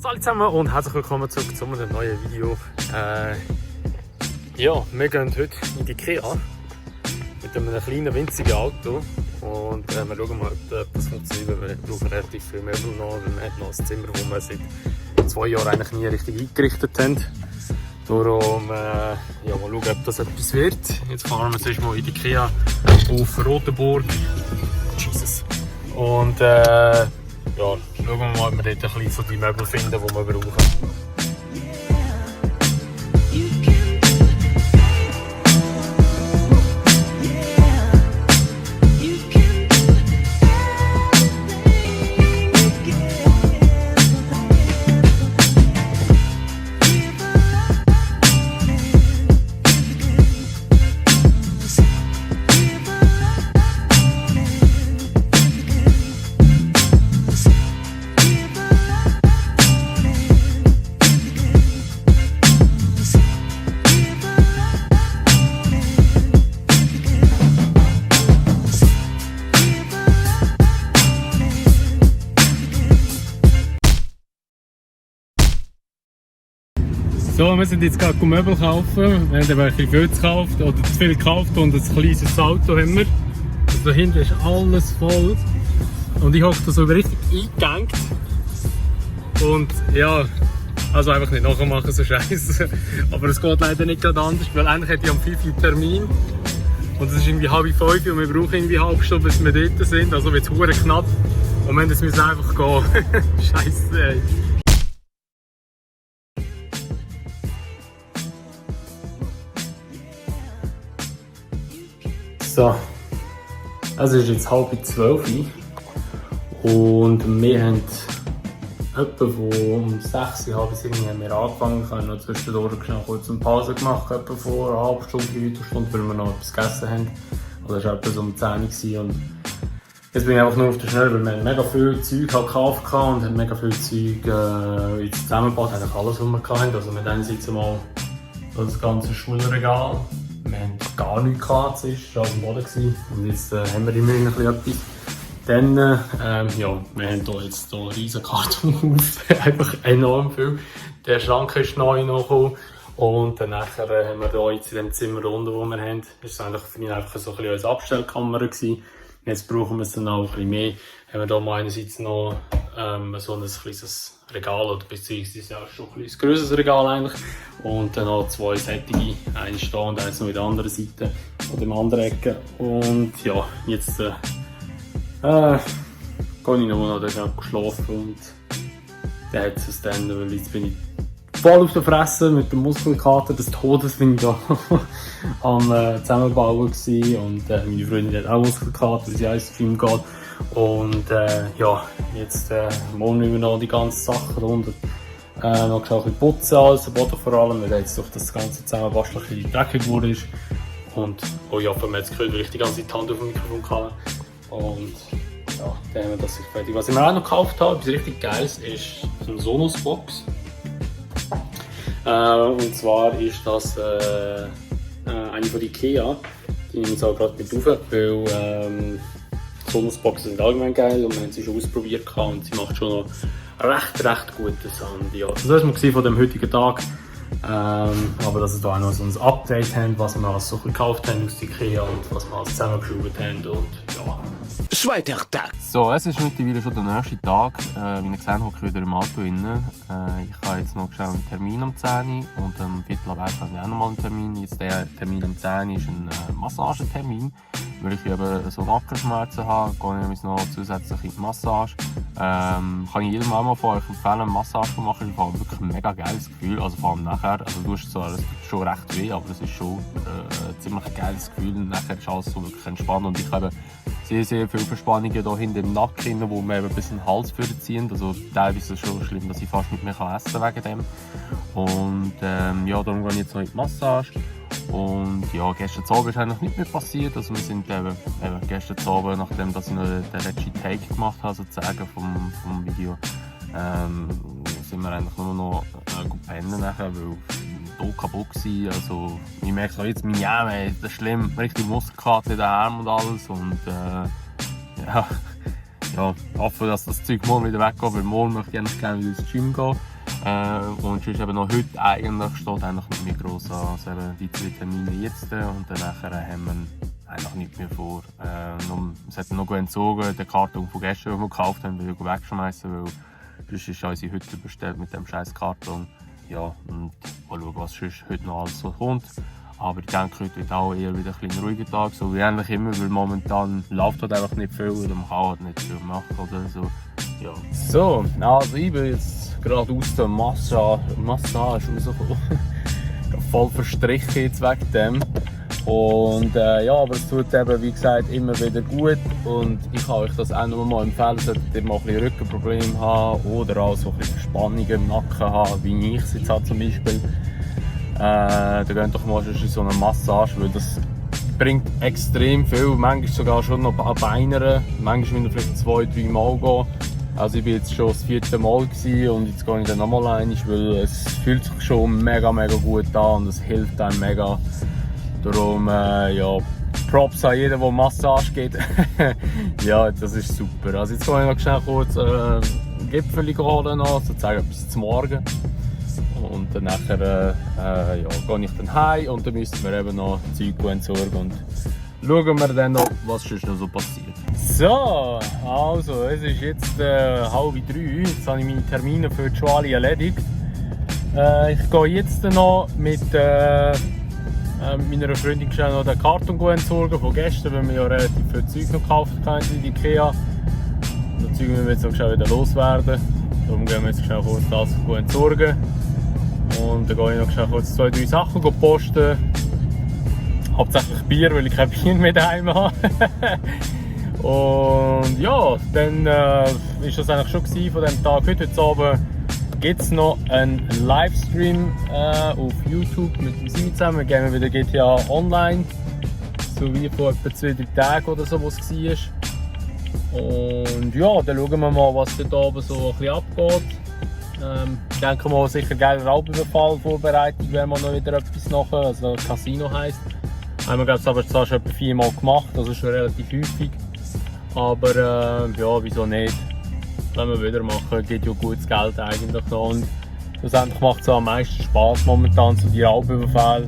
Hallo zusammen und herzlich willkommen zurück zu einem neuen Video. Ja, wir gehen heute in die IKEA mit einem kleinen winzigen Auto und wir schauen mal, ob das funktioniert. Wir brauchen relativ viel Möbel noch. Wir haben noch ein Zimmer, das wir seit 2 Jahren eigentlich nie richtig eingerichtet haben. Darum ja, mal schauen, ob das etwas wird. Jetzt fahren wir zuerst mal in die IKEA auf Rotenburg. Jesus. Und ja, schauen wir mal, ob wir dort ein bisschen so die Möbel finden, die wir brauchen. So, wir sind jetzt gerade Möbel kaufen. Wir haben ein bisschen viel gekauft oder zu viel gekauft und ein kleines Auto haben wir. Also da hinten ist alles voll. Und ich hoffe, da so richtig eingehängt. Und ja, also einfach nicht nachmachen, so scheiße. Aber es geht leider nicht gerade anders, weil eigentlich hätte ich am 5 Uhr Termin. Und es ist irgendwie 4:30 und wir brauchen irgendwie eine halbe Stunde, bis wir dort sind. Also wird es verdammt knapp. Und wir müssen einfach gehen. Scheiße, ey. So, es ist jetzt 11:30 und wir haben etwa um 6 Uhr haben wir angefangen. Ich habe noch zwischendurch kurz eine Pause gemacht, etwa vor einer halben Stunde, 3 Stunden, weil wir noch etwas gegessen haben. Oder es war etwa um 10 Uhr und jetzt bin ich einfach nur auf der Schnelle, weil wir mega viel Zeug gekauft haben und haben mega viel Zeug jetzt zusammengebaut, eigentlich alles, was wir hatten. Also wir haben jetzt mal das ganze Schulregal. Wir haben gar nichts gehabt, es war alles im Boden. Und jetzt haben wir immerhin ein bisschen etwas. Dann, ja, wir haben hier einen riesen Kartonhaufen, einfach enorm viel. Der Schrank ist neu noch. Und dann haben wir hier jetzt in dem Zimmer unten, wo wir haben, das war eigentlich für mich einfach so ein bisschen als Abstellkammer gewesen. Jetzt brauchen wir es dann auch ein bisschen mehr. Haben wir hier mal einerseits noch so ein kleines Regal, oder beziehungsweise auch schon ein grösseres Regal eigentlich. Und dann noch 2 sättige, eins stehen und eins noch in der anderen Seite, oder in der anderen Ecke. Und ja, jetzt gehe ich noch, da habe ich geschlafen und dann hat es dann, weil jetzt bin ich voll auf der Fresse mit dem Muskelkater des Todes, bin ich da am Zusammenbauen gewesen. Und meine Freundin hat auch Muskelkater, weil sie ins Gym geht. Und ja, jetzt morgen müssen wir noch die ganzen Sachen runter. Noch ein bisschen putzen, alles, den Boden vor allem, weil jetzt durch das ganze Zusammenbasteln ein bisschen dreckig geworden ist. Und oh ja, man hat es gehört, weil ich die ganze Zeit die Hand auf dem Mikrofon hatte. Und ja, dann haben wir das fertig. Was ich mir auch noch gekauft habe, etwas richtig Geiles, ist eine Sonos-Box. Und zwar ist das eine von IKEA. Die nehme ich jetzt auch gerade mit rauf, weil Sonos-Boxen sind allgemein geil und wir haben sie schon ausprobiert und sie macht schon noch recht guten Sound. Ja. Das war es von dem heutigen Tag. Aber dass wir da auch noch so ein Update haben, was wir alles so gekauft haben aus IKEA und was wir alles zusammengeschraubt haben und ja. Zweiter Tag. So, es ist mittlerweile schon der nächste Tag. Wie ihr gesehen habt, hocke ich wieder im Auto drin. Ich habe jetzt noch schnell einen Termin um 10 Uhr und um 11:15 habe ich auch noch mal einen Termin. Jetzt der Termin um 10 Uhr ist ein Massagetermin. Weil ich eben so Nackenschmerzen habe, gehe ich nämlich noch zusätzlich in die Massage. Kann ich jedem auch mal von euch empfehlen, eine Massage zu machen. Das ist wirklich ein mega geiles Gefühl, also vor allem nachher. Also du hast zwar, es tut schon recht weh, aber es ist schon ein ziemlich geiles Gefühl. Und nachher ist alles so wirklich entspannt und ich habe sehr viele Verspannungen hier hinten im Nacken, wo mir eben bis in den Hals ziehen. Also teilweise ist es schon schlimm, dass ich fast nicht mehr essen kann wegen dem. Und ja, darum gehe ich jetzt noch in die Massage. Und ja, gestern Abend ist eigentlich nicht mehr passiert. Also wir sind eben gestern Abend, nachdem dass ich noch den letzten Take gemacht habe, sozusagen vom Video, sind wir eigentlich nur noch pennen nachher, weil total kaputt war. Also ich merke auch jetzt, meine Arme, das ist schlimm, richtig Muskelkater in den Armen und alles. Und ja, hoffe, dass das Zeug morgen wieder weggeht, weil morgen möchte ich eigentlich gerne wieder ins Gym gehen. Und sonst eben noch heute eigentlich steht eigentlich nicht mehr gross an. Also eben die 2 Termine jetzt und dann nachher haben wir eigentlich nichts mehr vor. Es hat noch entzogen, den Karton von gestern, den wir gekauft haben, weil wir wegschmeißen, weil sonst ist unsere Hütte bestellt mit dem scheiß Karton. Ja, und mal schauen, was sonst heute noch alles so kommt. Aber ich denke, heute wird auch eher wieder ein ruhiger Tag, so wie eigentlich immer, weil momentan läuft halt einfach nicht viel oder man kann halt nicht viel machen oder so. Ja. So, also ich bin jetzt gerade aus der Massage rausgekommen. Voll verstrichen jetzt wegen dem. Und ja, aber es tut eben, wie gesagt, immer wieder gut und ich kann euch das auch noch mal empfehlen, solltet ihr mal ein bisschen Rückenprobleme haben oder auch so ein bisschen Verspannungen im Nacken haben, wie ich es jetzt habe zum Beispiel. Dann geht doch mal in so eine Massage, weil das bringt extrem viel, manchmal sogar schon noch an Beinen, manchmal müssen wir vielleicht 2-3 Mal gehen. Also ich war jetzt schon das 4. Mal und jetzt gehe ich dann nochmal rein, weil es fühlt sich schon mega gut an und es hilft einem mega. Darum, ja, Props an jeden, der Massage geht. Ja, das ist super. Also jetzt gehe ich noch schnell kurz Gipfel holen, sozusagen etwas zum Morgen. Und dann nachher ja, gehe ich dann heim und dann müssen wir eben noch Zeug entsorgen und schauen wir dann noch, was sonst noch so passiert. So, also es ist jetzt 2:30. Jetzt habe ich meine Termine für die Schule erledigt. Ich gehe jetzt noch mit meiner Freundin schnell noch den Karton entsorgen von gestern, weil wir ja relativ viel Zeug noch gekauft haben in Ikea. Das Zeug müssen wir jetzt noch schnell wieder loswerden. Darum gehen wir jetzt schnell kurz das entsorgen. Und dann gehe ich noch schnell kurz 2-3 Sachen posten. Hauptsächlich Bier, weil ich kein Bier mehr daheim habe. Und ja, dann war das eigentlich schon von diesem Tag. Heute Abend gibt es noch einen Livestream auf YouTube mit Simi zusammen. Wir gehen wieder GTA Online, so wie vor etwa 2-3 Tagen oder so, wo es war. Und ja, dann schauen wir mal, was dort oben so ein bisschen abgeht. Ich denke mal, sicher geiler Raubüberfall Vorbereitung, wenn man noch wieder etwas nachher, also Casino heisst. Haben wir, glaube ich, aber zwar schon etwa 4 Mal gemacht, also schon relativ häufig. Aber ja, wieso nicht? Wenn wir wieder machen, gibt ja gutes Geld eigentlich noch. Und schlussendlich macht es am meisten Spass momentan, so die Raubüberfälle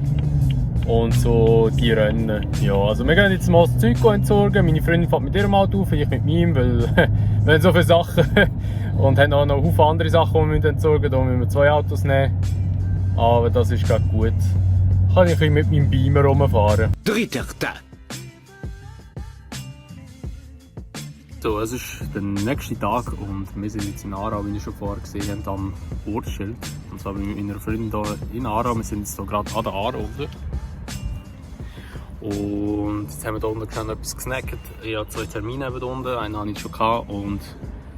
und so die Rennen. Ja, also wir gehen jetzt mal das Zeug entsorgen. Meine Freundin fährt mit ihrem Auto auf, ich mit meinem, weil wir haben so viele Sachen und haben auch noch viele andere Sachen, die wir entsorgen müssen. Da müssen wir 2 Autos nehmen. Aber das ist gerade gut. Kann ich mit meinem Beamer rumfahren. Dritter Tag. So, es ist der nächste Tag und wir sind jetzt in Aarau, wie ihr schon vorher gesehen habt, am Ortsschild. Und zwar mit meiner Freundin hier in Aarau. Wir sind jetzt hier gerade an der Aare unten. Und jetzt haben wir hier unten schon etwas gesnackt. Ich habe 2 Termine eben unten, einen hatte ich schon gehabt und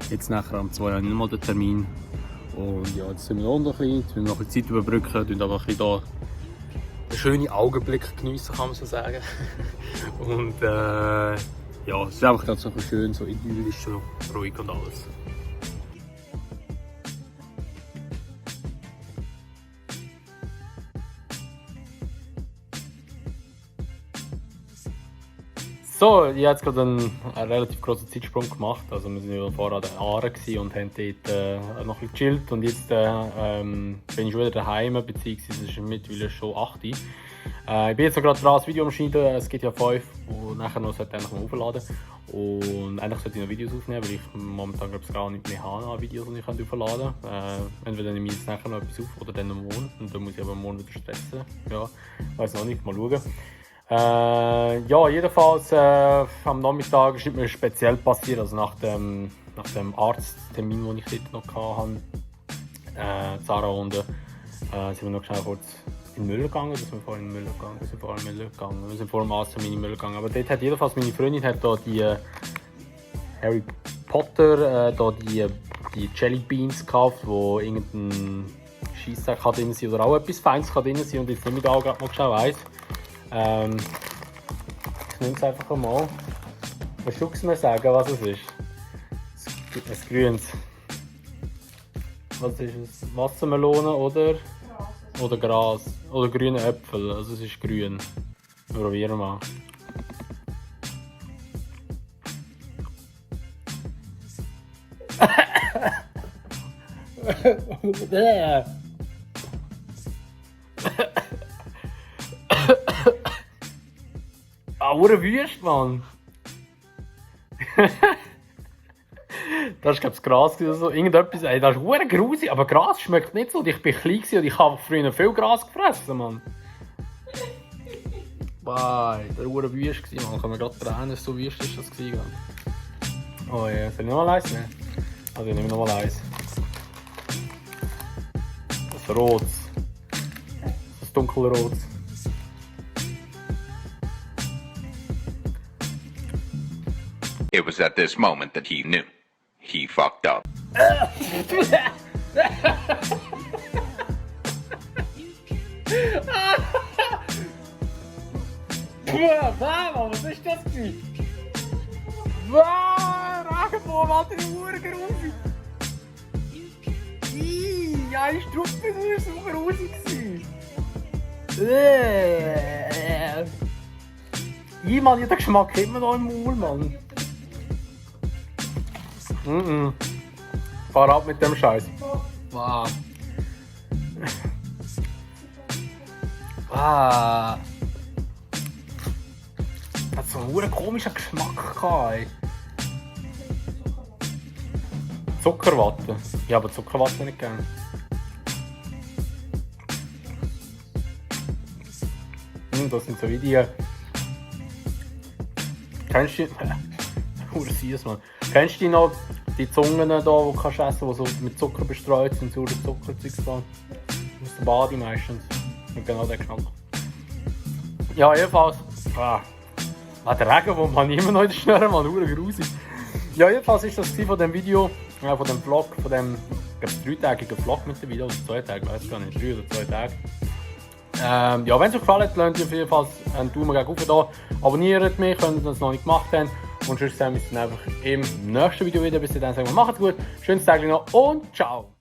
jetzt nachher am 2 habe ich nicht mal den Termin. Und ja, jetzt sind wir hier unten ein bisschen, jetzt müssen wir noch ein bisschen Zeit überbrücken und aber ein bisschen hier einen schönen Augenblick geniessen, kann man so sagen. Und ja, es ist einfach ganz so schön, so idyllisch, so ruhig und alles. So, ich habe jetzt gerade einen relativ grossen Zeitsprung gemacht. Also wir waren ja vorher an der Aare und haben dort noch ein bisschen gechillt. Und jetzt bin ich schon wieder daheim, beziehungsweise es ist mittlerweile schon 8 Uhr. Ich bin jetzt gerade dran, das Video am Schneiden. Es gibt ja 5 und nachher noch sollte ich mal aufladen. Und eigentlich sollte ich noch Videos aufnehmen, weil ich momentan glaube ich gar nicht mehr habe an Videos, die ich aufladen kann. Entweder nehme ich jetzt nachher noch etwas auf oder dann morgen. Und dann muss ich aber morgen wieder stressen. Ja, weiß noch nicht, mal schauen. Ja, jedenfalls am Nachmittag ist nicht mehr speziell passiert. Also nach dem Arzttermin, den ich dort noch hatte, Sarah unten, sind wir noch schnell kurz in den Müll gegangen. Wir sind vorhin in den Müll gegangen. Wir sind vor dem Arzttermin in den Müll gegangen. Aber dort hat jedenfalls meine Freundin hat da die Harry Potter, da die Jelly Beans gekauft, wo irgendein Scheisssack drin sind oder auch etwas Feines drin sind. Und jetzt nehme ich da gerade mal schnell eins. Ich nehme es einfach einmal. Willst du mir sagen, was es ist? Ein grünes. Was ist es? Wassermelone oder? Gras. Oder Gras. Oder grüne Äpfel. Also es ist grün. Probieren wir mal. Hure wüst, Mann. Das war, glaube ich, Gras oder so. Irgendetwas, ey, das ist hure grusig, aber Gras schmeckt nicht so. Ich war klein und ich habe früher viel Gras gefressen, Mann. Bye, der war hure wüst, Mann. Kann man gerade tränen, so wüst ist das gewesen. Oh ja, soll ich nochmal eins nehmen? Also ich nehme nochmal eins. Das Rotes. Das dunkelrotes. It was at this moment that he knew. He fucked up. Was ist das gewesen? Regenbogen, Alter, die Uhr grusig. Ja, ein Struppe, das war so grusig. Mann, ja, der Geschmack immer noch im Maul, Mann. Fahr ab mit dem Scheiß. Wow. Hat so einen komischen Geschmack gehabt, ey. Zuckerwatte. Ich habe Zuckerwatte nicht gern. Das sind so wie die. Kennst du die? Mann. Kennst du noch die Zungen da, die du kannst essen, die so mit Zucker bestreut sind, saure Zuckerzeugs da? Aus der Bade meistens. Und genau der Geschmack. Ja, jedenfalls. Der Regen, wo man immer noch in der Schnurren, man, grusig. Ja, jedenfalls ist das von dem Video, von dem Vlog, von dem, ich glaube, 3-tägigen Vlog mit dem Video, oder 2 Tage, weiß gar nicht, 3 oder 2 Tage. Ja, wenn es euch gefallen hat, lasst ihr auf jeden Fall einen Daumen gegen oben da. Abonniert mich, wenn ihr das noch nicht gemacht habt. Und sonst sehen wir uns dann einfach im nächsten Video wieder. Bis dann sagen wir, macht's gut, schönes Tag noch und ciao!